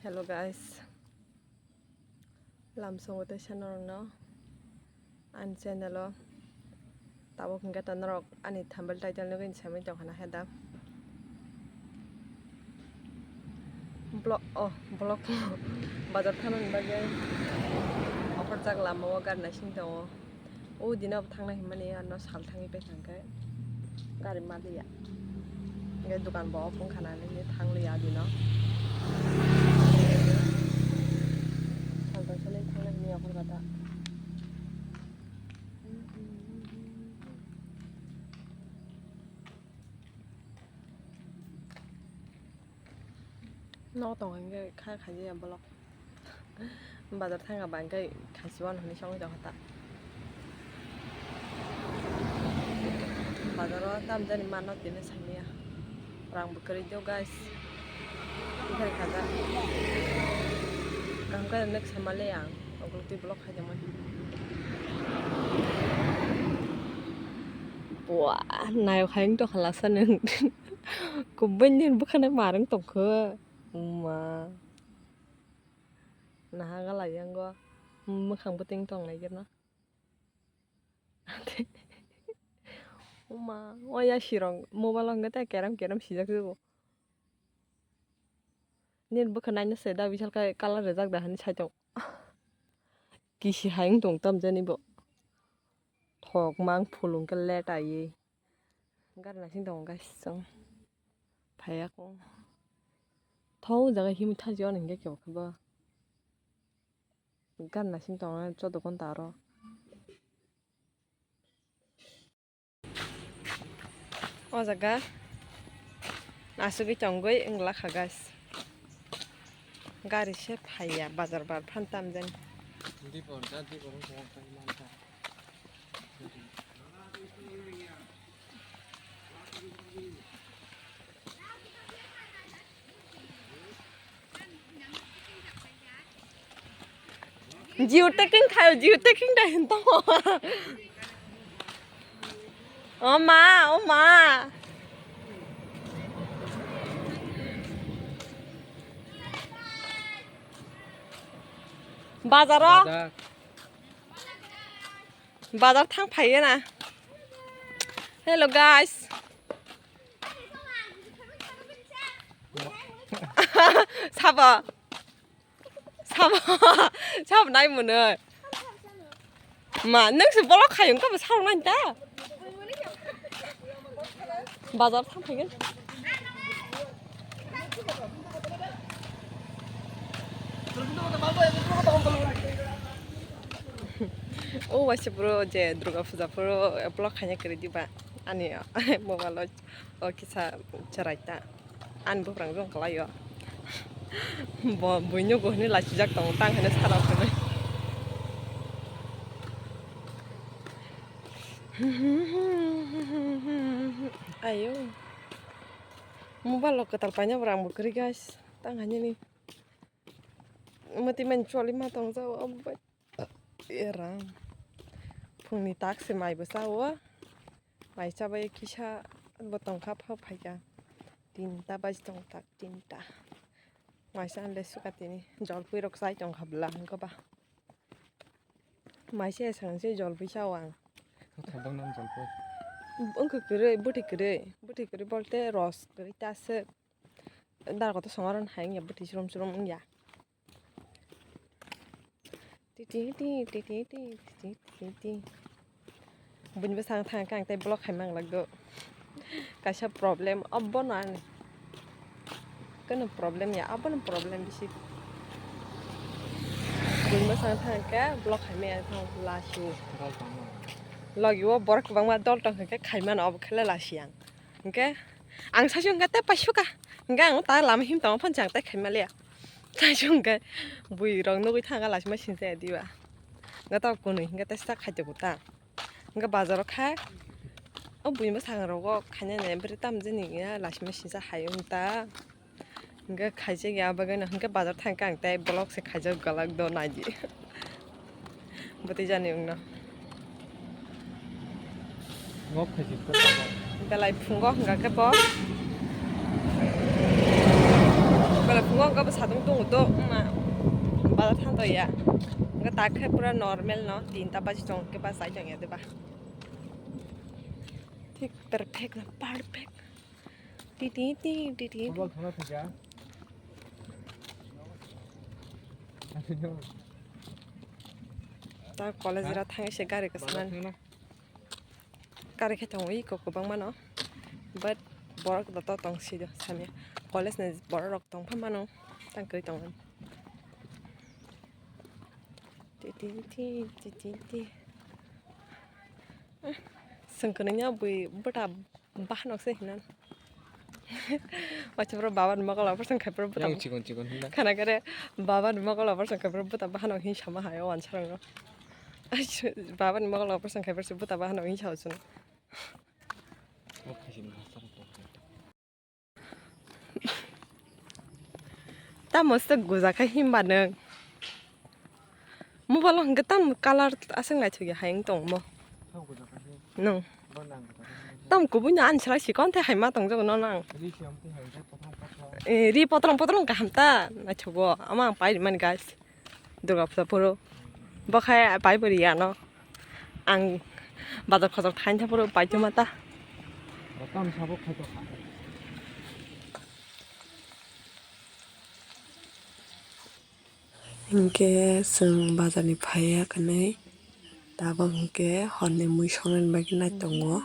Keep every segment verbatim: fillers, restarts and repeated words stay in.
Hello guys, lamsongo tei sano rokno ani channel o tabuk hwnkhe ta norok ani thumbnail title nugwi samwi tongkha na he da vlog o vlog bazar thanani bagwi okhorjak lama o gari naising tongo. O dino thangna hinmani ano sal thangwi paikha hwnkhe gari maliya. Hwnkhe dukan bo ophung khana nini thangliya dino. Sal tongsa nini thangna hinwi okhor kata. Nok tongo hwnkhe kha khajiya bolok. Bazar thangkha ba hwnkhe khaisi wano hinwi songwi tongkha ta. Bazaro tamjani mano tini saimanya. Rang bo kwrwi do guys. Buphari khajak. Kaham khe nwk saimale ang. Ogulo twi vlog khaijamani. Buah, nayok hai wng tongkha lasa nwng. Kubui nini bwkhano mar wng tongkho. Uma. Naha gala yango. Mwkhang bwtwing tong lai geno. Uma, o ya sirong mobile o hwnkhe tei kerem kerem sijak se bo. Nini bwkha naina se da, bisalkhe colour rijak da hinwi sai tong. Kisi hai wng tong tamjani bo. Thok mang phulung khe let aiwi. Gari naising tongo guys chwng. Phaiya kung. Thok jaga himwi thajio ani hwnkhe kebo khe bo. Gari naising tongo chodo ghonta aro. O jaga asugwi tongwi wngla kha guys. Gari se phaiya bazar bar phan tamjani. Geotagging khayo, geotagging da hinto. O ma, o ma. Bazaro. Bazar. Bazar thang phaiya na. Hello guys. Sabo. Sabo. Sabo nai mwnwi. Ma, nwng se bolok khai wngkha bo sarok nai ta. Bazar thang phaigwn. O waisa phuru je Durga puja phuru vlog khaina kwrwi diba ani mobile o kisa cherai ta. Ani buphang jong kwlaio. Bo buino go hwnwi lachijak tongo tang hwnwi sara hwnwi. Ayo. Mobile o kwtal paina bo rang bo kwrwi guys. Tang hwnwi ni. Mati man choli ma tong jao. Era. Phungni tak se mai bo sao. Mai chabai kisa bo tongkha pha phaikha. Tinta baji tong tak tinta. Mai sa le suka tini jolpui rok chai tongkha bwla hwnkhe ba. Mai se esang se jolpui sao ang. Thodok nam jolpui. Wngkha kwrwi, bwtwi kwrwi, bwtwi kwrwi bolte ros kwrwi ta se. Dar koto songo ron hai wngya bwtwi chwrwm chwrwm wngya. Titi ti, titi ti, titi ti. Buini bwskango thang khe ang tei vlog khai mang lak do. Kaisa problem abono ani. Keno problem ya, abono problem bisi. Buini bwskango thang khe vlog khai maya thang lasi. Logi o borok kwbangma dol tong khe khai mano obo khe le lasi ang. Hwnkhe ang saichung khe tei paisuka. Hwnkhe ang ta lama him tongo phone chang tei khaima liya. Saichung khe bui rok nugwi thangkha lasima sinsa ya diba. Hwnkhe tok kwnwi hwnkhe tei sak khaito bo ta. Hwnkhe bazaro kha. O buini bwskango rogo khainani bwrwi tamjani ya lasima sinsa hai wng ta. Hwnkhe khaijak ya bagwino hwnkhe bazar thangkhe ang tei vlog se khaijak gwlak do naidi. Bwtwi jani wngno. Belai phungo hwnkha khe bo. Phungo wngkha bo satung tongo to, wngma bazar thang to ya. Wngkha tak khe pura normal no, tinta baji tong khe ba chai tong ya de ba. Thik perfect no, perfect. Ti ti ti ti ti. Football thangna thangya. Ta college ra thang se gari kwsang. Bazar thangna. Kari khe tongo iko kwbangma no, but borok da to tong si do sani, college ni borok rok tong pha mano, tang kwrwi tongo. Ti ti ti ti ti ti. Swng kwrwngya bwi bwta bahanok se hinan. Waisa bro baba ni mokol operation khai bro bwta. Yang chikon chikon hinda. Khana kare baba ni mokol operation khai bro bwta bahanok hin sama hayo wansa rang. Baba ni mokol operation khai bro bwta bahanok hin sa usun. Tamo se guja khe himba nwng. Mobile o hwnkhe tamo color aswk naithok ya hai wng tongmo. Nwng. Tamo kubui no ani salai sikon tei hai ma tongjago no nang. Eh, ri potrom potrom kaham ta naithogo. Ama ang pai rimani guys. Durga Puja phuru. Bo khai pai bo riya no. Ang bazar khosok thaini thaphuru pai tongma ta. Hinkhe chwng bazar ni phaiya kwnwi. Tabuk hinkhe horni mui songnani bagwi nai tongo.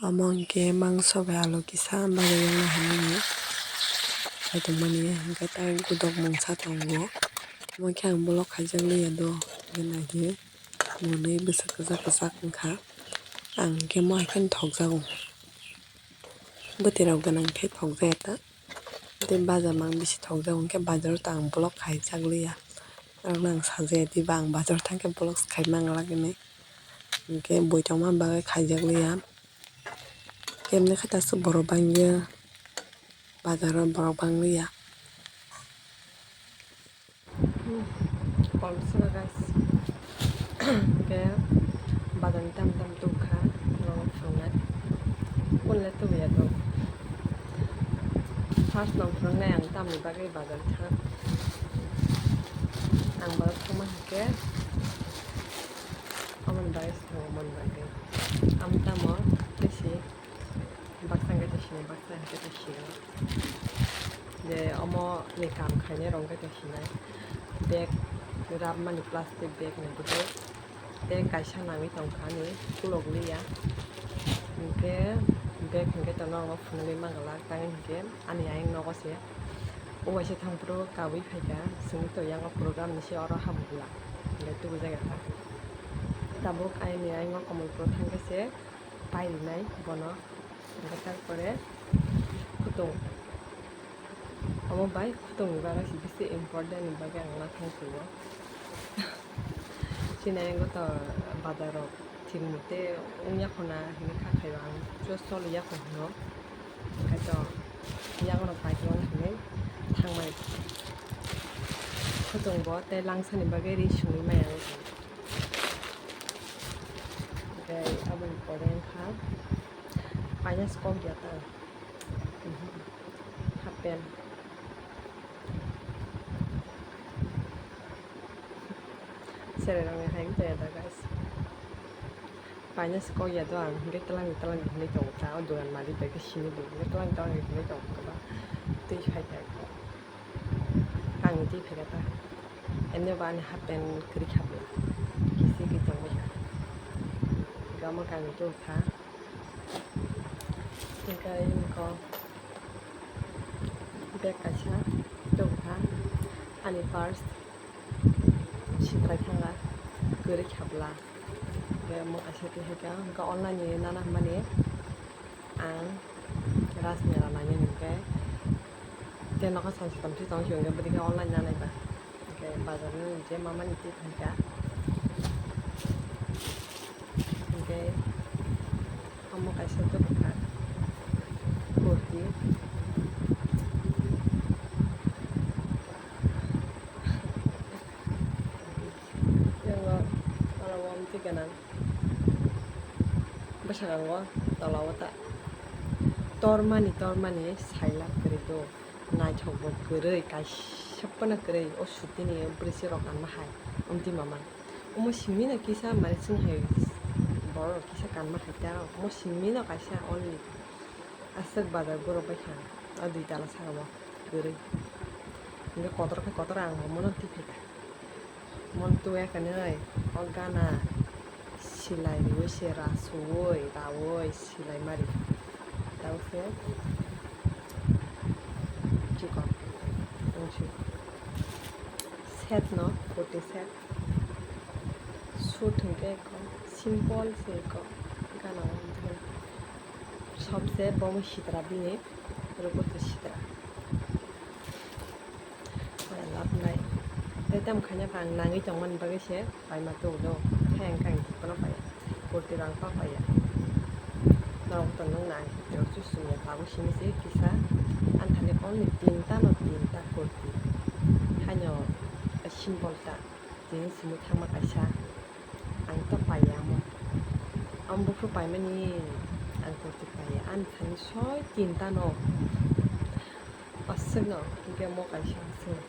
Omo hinkhe mangso bai alu kisa bagwi wngna hinwi khaitongmani hinkhe tai gudok mungsa tongo. Omo khe ang bolok khaijak liya do hwnwi naihe mwnwi bwswk kwchak kwchak wngkha. Ang hinkhe mo hai kheno thokjago. Bwtwi rok gwnang khe thokjaya ta. Tei bazar mang bisi thokjago hinkhe bazar o ta ang bolok khaijak liya. Norokno ang sajaya diba ang bazar thangkhe bolok khai manglak hinwi. Hinkhe bui tongma bagwi khaijak liya. Kemni khe ta aswk borok bangya bazar o borok bangliya. Kolsora guys. Hinkhe bazar ni tam tam tubukha norok thangnai. Kunle tubuya to. First nong phwrwngnai ang tamni bagwi bazar thang. Ang bazar thangma hinkhe. Amoni bagwi se thango, amoni bagwi. Amo tamo tei si baksa hwnkhe tei sini, baksa hwnkhe tei sini. Je omo ni kaam khainai rok hwnkhe tei sinai. Bag rabmani plastic bag ni bwtwi. Tei kaisa nangwi tongkha ani kulok liya. Hinkhe bag hinkhe to norok phunugwi manglak, tangwi hinkhe ani ayang nogo se. O waisa thangphuru kabui phaikha, chwngwi to yang o program ni se oro habukla. Hinkhe tubujak kha. Tabuk aini ayang o Kamalpur thangkhe se pai rinai bono. Hinkhe tarpore khutung. Omo bai khutungni bagwi se bisi important ni bagwi ang ma thang phuru. Chini ayang to bazar rok thik mute wngya khuna hinwi kha khaio ang just choliya kho hino. Hwnkhe to yago rok paikhe wng hinwi thangmani. Khutung bo tei langsa ni bagwi ri sungwi maya wng kha. Hwnkhe aboni pore wng kha paina se kok ya ta. Half pant. Serai rokni hai wngtong ya da guys. Paina se kok ya do ang, hwnkhe twlang twlang hinwi tongo ta, o dogan malik bai khe sini bo, hwnkhe twlang twlang hinwi tongo ta ba. Twi phai phai kho. Kangni twi phai kha ta. Emni bo ani half pant kwrwi kha bo. Kisi khe tongwi kha. Gamo kangni twi kha. Hwnkhe ayang kho bag kaisa tubukha, ani purse sitrai thangla, kwrwi khabla. Hwnkhe omo kaisa twi hai kha, hwnkhe online ni nana hwnmani ang Rajmela nainani hwnkhe tei nokha sal satam se tong sio hwnkhe bwdikhe online nanaiba. Hwnkhe bazar ni je mamani twi thangkha. Hwnkhe omo kaisa tubukha kurti. Yango oro o amtwi gwnang. Bwskango tola o ta tormani tormani sailak kwrwi do. Naithok bo kwrwi, kaisa phano kwrwi, o sutini bwrwi se rok kanma hai, omtwi mama. Omo simi no kisa mani chwng hai borok rok kisa kanma hai ta, omo simi no kaisa only aswk bazar borok bai kha, o dui tala saka bo kwrwi. Hingke kotor khe kotor ang bo mono twi phaikha. Mon tuya kani oi, o gana silai riwi se ra suwi rawi silai mari. Tao se chikon wngsi set no kurti set. Suit hingke ko simple se ko gana o sobse bomo sitra bini rukutu sitra. Love nai. Tei tamo khaina ang nangwi tongmani bagwi se paima tubulo. Hai ang kang kono paya. Kurti rang pa paya. Norok to nung nai. Norok chusung ya tabuk simi se kisa. Ang thani only tinta no tinta kurti. Haino simple ta. Tini simi thangma kaisa. Ang to paya mo. Ang buphuru paimani ang kurti paya. Ang thani soi tinta no. Aswkno hwnkhe mo kaisa aswk.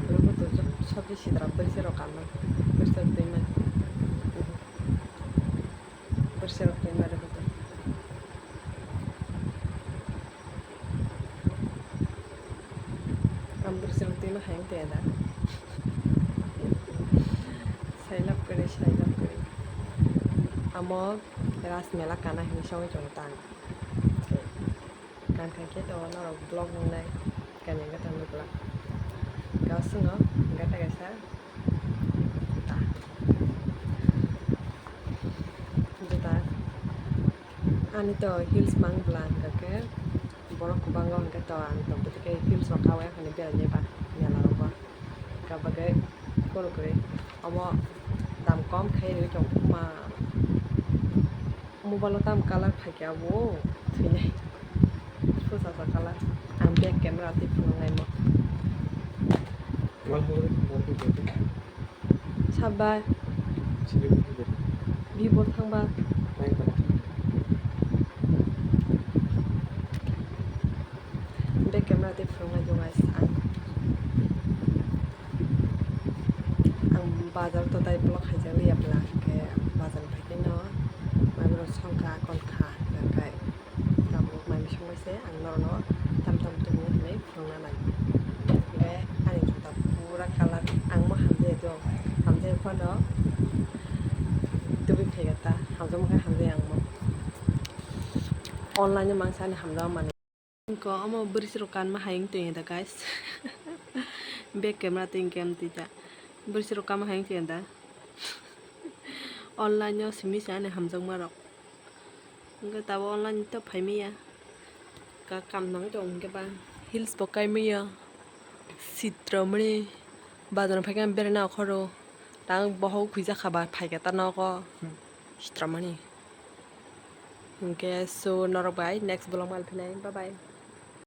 Bwrwi buthuk sobse sitra bwrwi se rok kanma. Bwrwi se rok twi mani. Bwrwi se rok twi mani buthuk. Ang bwrwi se rok twi ma hai wng tong ya da. Sailap kwrwi, sailap kwrwi. Amo Ras Mela kana hinwi songwi tongo ta ang. Kan khai khe to norok vlog nungnai kanya wngkha tang nukla. Gaswngo wngkha ta kaisa juta. Juta. Ani to heels mang bwla hwnkha khe borok kwbangma hwnkhe to ang to bwtwi khe heels rok kaui aphano berainai ba mela rogo. Hwnkha bagwi kunu kwrwi omo dam kom khai rwui tong ma. Mobile o tamo colour phaikhe abo thwinai. Pusa sa colour. Ang back camera twi phunuknaimo. Sabai. Vivo thangba. Back camera twi phunuknai do guys ang. Ang bazar to tai vlog khaijak liya bwla hwnkhe bazar phaikhe no maibro songkha konkha hwnkhe tabuk mai bising bai se ang norokno tam tam tubu hinwi phunukna nai. Hwnkhe ani juta pura colour ang mo hamjai do, hamjai phano tubui phaikha ta, hamjakma khe hamjai ang mo. Online o mangsa ani hamjakmani. Ko omo bwrwi se rok kanma hai wng tong ya da guys. Back camera twi hwnkhe amtwi ta. Bwrwi se rok kanma hai wng tong ya da. Online o simi se ani hamjakma rok. Hwnkhe tabuk online to phaimaya. Ka kam nangwi tongo hwnkhe ba. Heels bo kaimaya. Sitra mani. Bazar phaikhe berana okhoro. Tang bohok khuijak kha ba phaikhe ta nogo. Sitra mani. Hwnkhe so norok bai next vlog malphinai. Bye bye.